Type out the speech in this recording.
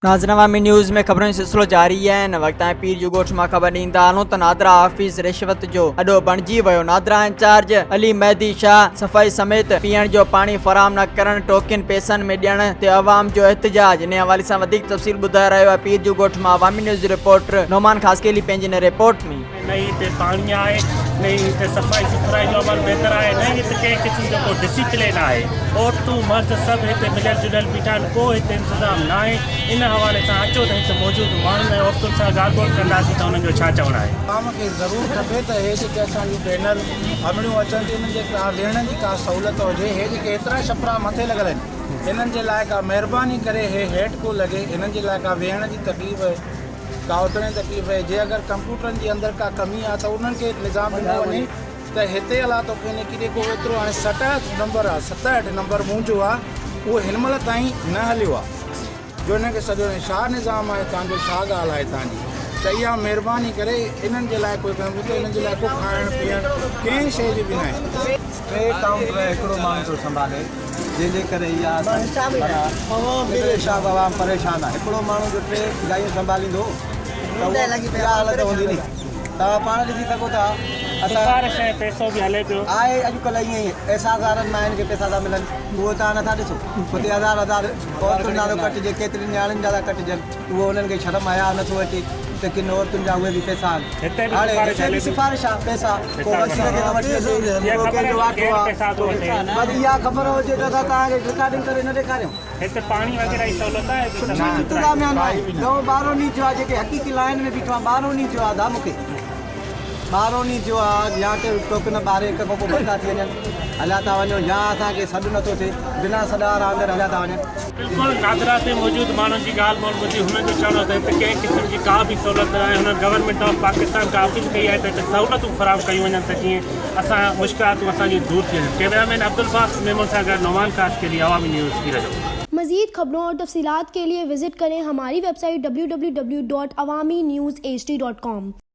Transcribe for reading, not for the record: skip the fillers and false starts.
ناظرين عوامي نيوز ۾ خبرن جو سلسلو جاري آهي هن وقت تائين پير جو ڳوٺ مان خبر ڏيندا هلون ته نادرا آفيس رشوت جو اڏو بڻجي ويو نادرا انچارج علي مهدي شاهه صفائي سميت پيئڻ جو پاڻي فراهم نه ڪرڻ ٽوڪن پئسن ۾ ڏيڻ تي عوام جو احتجاج انهي حوالي سان وڌيڪ تفصيل ٻڌائي رهيو آهي پير جو ڳوٺ مان عوامي نيوز جو رپورٽر نعمان خاصخيلي پنهنجي هن رپورٽ ۾. نه ئي هتي پاڻي آهي، نه ئي هتي صفائي سٿرائي جو عمل بهتر آهي، نه ئي هتي ڪنهن قسم جو ڪو ڊسيپلين آهي. عورتون مرد سڀ هتي مليل جليل بيٺا آهن، ڪو هتي انتظام ناهي. ان حوالي سان اچو ته هتي موجود ماڻهن ۽ عورتن سان ڳالهه ٻولهه ڪنداسين ته انهن جو ڇا چوڻ آهي. عوام کي ضرور کپي ته هي جيڪي اسان جون ڀينر امڙيون اچن ٿيون انهن جي ڪا ويهڻ جي ڪا سهولت هجي، هي جيڪي ايترا ڇپرا مٿي لڳل آهن انهن جي لاء ڪا مهرباني ڪري هي هيٺ ڪو لڳي، انهن جي لاء ڪا ويهڻ جي تڪليف ڪا اٿڻ جي تڪليف جي اگر ڪمپيوٽرن جي اندر ڪا ڪمي آ ته انهن کي نظام ڏنو وڃي ته هتي الا تو ڪيني ڪيڏي ڪو ايترو هاڻي 67 نمبر آ 67 نمبر منهنجو آ اهو هن مهل تائين نه هليو آ جو انهن کي سڏيو وڃي ڇا نظام آهي تان جو ڇا ڳالهه آهي تان جي ته اها مهرباني ڪري انهن جي لاء ڪوئي ڪمپيوٽر انهن جي لاء ڪو کائڻ پيئڻ ڪنهن شيء جي به ناهي. ٽي ڪائونٽر هڪڙو ماڻهو ٿو سنڀالي جنهن جي ڪري اها اسان معنيٰ ايتري حساب عوام پريشان آهي هڪڙو ماڻهو جو ٽي جايون سنڀاليندو ته اها حالت هوندي ني توهان پاڻ ڏسي سگهو ٿا اسان سفارش ۽ پئسو به هلي پيو. آهي اڄڪلهه ائين ئي احساس وارن ماين کي پئسا ٿا ملن اهو توهان نٿا ڏسو اتي هزار هزار عورتن جا ٿو ڪٽجي ڪيترين نياڻين جا ٿا ڪٽجن اهو انهن کي شرم حياء نٿو اچي ته ڪن عورتن جا اهي به پئسا آهن. هتي به هاڻي سفارش هتي هلي به ٿي. سفارش آ پئسا ڪو وزير کي ٿو وٺي اچي اها ڪو خبر ڪنهن جو آهي واٺو ڪير آ پئسا ٿو وٺي. بس اها خبر هجي ته اسان توهان کي رڪارڊنگ ڪري نه ڏيکاريون. هتي پاڻي وغيره جي سهولت آهي هتي سٺي صفائي سٿرائي. انتظاميا ناهي ڏهون ٻارهون ڏينهن ٿيو آ جيڪي حقيقي لائين ۾ بيٺو آ ٻارهون ڏينهن ٿيو آ ادا مونکي ٻارهون ڏينهن ٿيو آ يا ته ٽوڪن ٻارهين هڪ کان پوء بند ٿا ٿي وڃن هليا ٿا وڃو يا اسان کي سڏ نٿو ٿئي بنا سڏ وارا اندر هليا ٿا وڃن. بلڪل نادرا تي موجود ماڻهن جي ڳالهه ٻولهه ٻڌي هنن جو چوڻ هو ته هتي ڪنهن قسم جي ڪا به سهولت نه آهي هنن گورنمينٽ آف پاڪستان کان اپيل ڪئي آهي ته هتي سهولتون فراهم ڪيون وڃن ته جيئن اسان مشڪلاتون اسان جون دور ٿي وڃن ڪئميرا مين عبدالباسط ميمڻ سان گڏ نعمان خاصخيلي عوامي نيوز پيرجو. مزيد خبرون اور تفصيلات کے لئے وزٽ کرين ھماري web site www.awamiNewsHD.com.